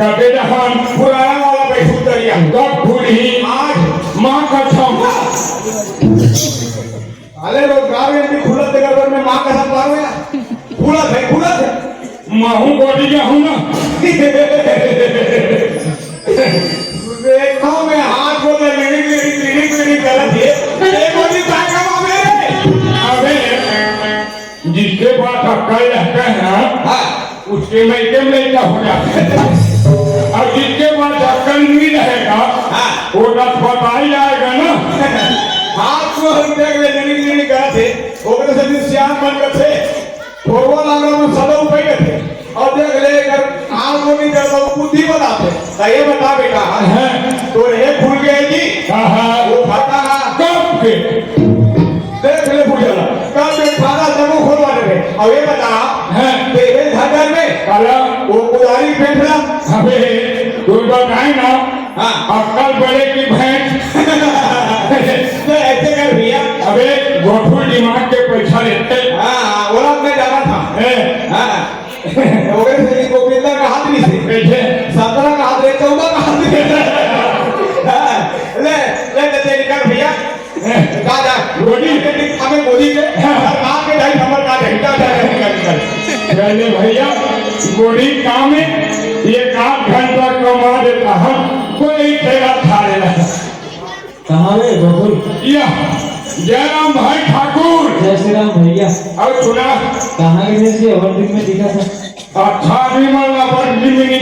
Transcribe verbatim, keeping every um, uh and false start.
कटे डहन पुराना वाला बैठू तरिया। कब खुलही? आज। माँ कसम। अरे रोजगार में भी खुलत तेकर बर में माँ कसम मारो यार। खुलत हे, खुलत हे। महू गोदी गया हूँ ना। देखो मैं हाथ बोला, लिड़ी, लिड़ी, लिड़ी, लिड़ी करत हे। ये गोदी ताका मामे रे। अबे, जिसके पास अक्ल रहता है ना, हाँ। उसके लइके में लइका हो जाता है। और जिसके पास अक्ल नहीं रहेगा, हाँ। वो रसपताई जाएगा ना। हाथ को हम देख ले, लिड़ी, लिड़ी करत हे। ओकरे से भी सियान बन गथे। थोरवा लाला में सदा उपाय गथे। और देख ले, अगर आम को नहीं करता, वो बुद्धि बताते। तो ये बता बेटा, हाँ। तो ये खुल गए जी। हाँ, हाँ। वो खाता है। कब के? देख ले पूजा, कब के खाता तब वो खोलवा देवे। अब ये बता, हाँ। तेरे घर में काला। वो पुजारी बैठला। अबे, तू बताए ना। हाँ। अक्कल बड़े की भैंस। तो ऐसे कर भैया। अबे, गोठुल दिमाग के पैसा लेते। हाँ, बोला मैं जाना था। ए। हाँ। ओकरे से गोविंदा का हाथ नहीं से। कैसे? सत्रह का हाथ रे, चौदह का हाथ रे। हाँ, ले, ले, ले, ले, निकल भैया। ए। जा, जा। गोली। हमें गोली दे। हाँ। सर, मार के ढाई नंबर का ढाई, जा, जा, जा, निकल, निकल। चले भैया, गोली काम है, ये आध घंटा कमा देता हम, कोई ठेला खा लेना। कहाँ रे गोकुल? या, जयराम भाई ठाकुर। जय श्री राम भैया। और सुना? कहाँ के थे से और दिन में दिखा था? अच्छा आदमी मन ला पर दिन में नहीं